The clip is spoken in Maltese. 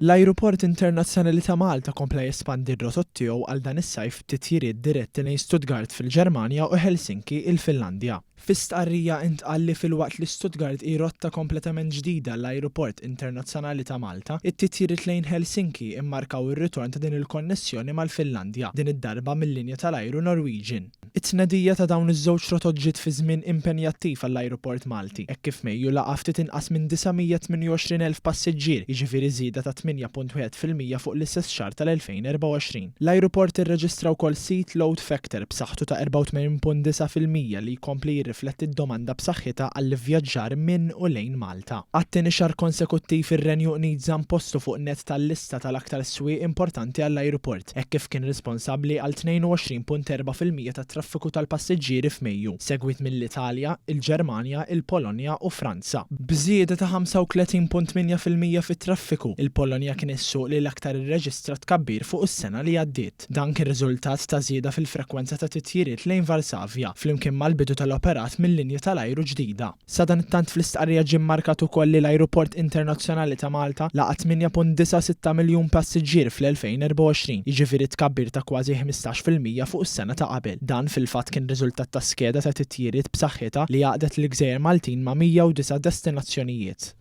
L-Ajruport Internazzjonali ta' Malta kompla jespandi r-rotot tiegħu għal dan is-sajf b'titjiriet diretti lejn Stuttgart fil-Ġermanja u Helsinki, il-Finlandja. Fi stqarrija intqal li filwaqt li Stuttgart hi rotta kompletament ġdida għall-Ajruport Internazzjonali ta' Malta, it-titjiriet lejn Helsinki immarkaw ir-ritorn ta' din il-konnessjoni mal-Finlandja, din id-darba mil-linja tal-ajru Norwegian. It-tnedija ta' dawn iż-żewġ rotot ġiet fi żmien impenjattiv għall-ajruport Malti, hekk kif Mejju laqa' ftit inqas minn 928,000 passiġġier, jiġifieri żieda ta' 8.1% fuq l-istess xahar tal-2024. L-ajruport irreġistra wkoll seat load factor b'saħħtu ta' 84.9% li jkompli jirrifletti d-domanda b'saħħitha għall-ivvjaġġar minn u lejn Malta. Għat-tieni xahar konsekuttiv ir-Renju Unit żamm postu fuq nett tal-lista tal-aktar swieq importanti għall-ajruport. hekk kif kien responsabbli għal 22.4% tat-traffiku tal-passiġġieri f'Mejju, segwit mill-Italja, il-Ġermanja, il-Polonja u Franza. B'żieda ta' 35.8% fit-traffiku, il-Polonja kien is-suq li l-aktar irreġistra tkabbir fuq is-sena li għaddiet. Dan kien riżultat ta' żieda fil-frekwenza ta' titjiriet lejn Varsavja, flimkien mal-bidu tal-operat minn linja tal-ajru ġdida. Sadanittant fl-istqarrija ġie mmarkat ukoll li l-Ajruport Internazzjonali ta' Malta laqa' 8.96 miljun passiġġier fl-2024, jiġifieri tkabbir ta' kważi 15% fuq is-sena ta' qabel. Dan fil-fatt kien riżultat ta' skeda ta' titjiriet b'saħħitha li għaqdet lill-gżejjer Maltin ma' 109 destinazzjonijiet.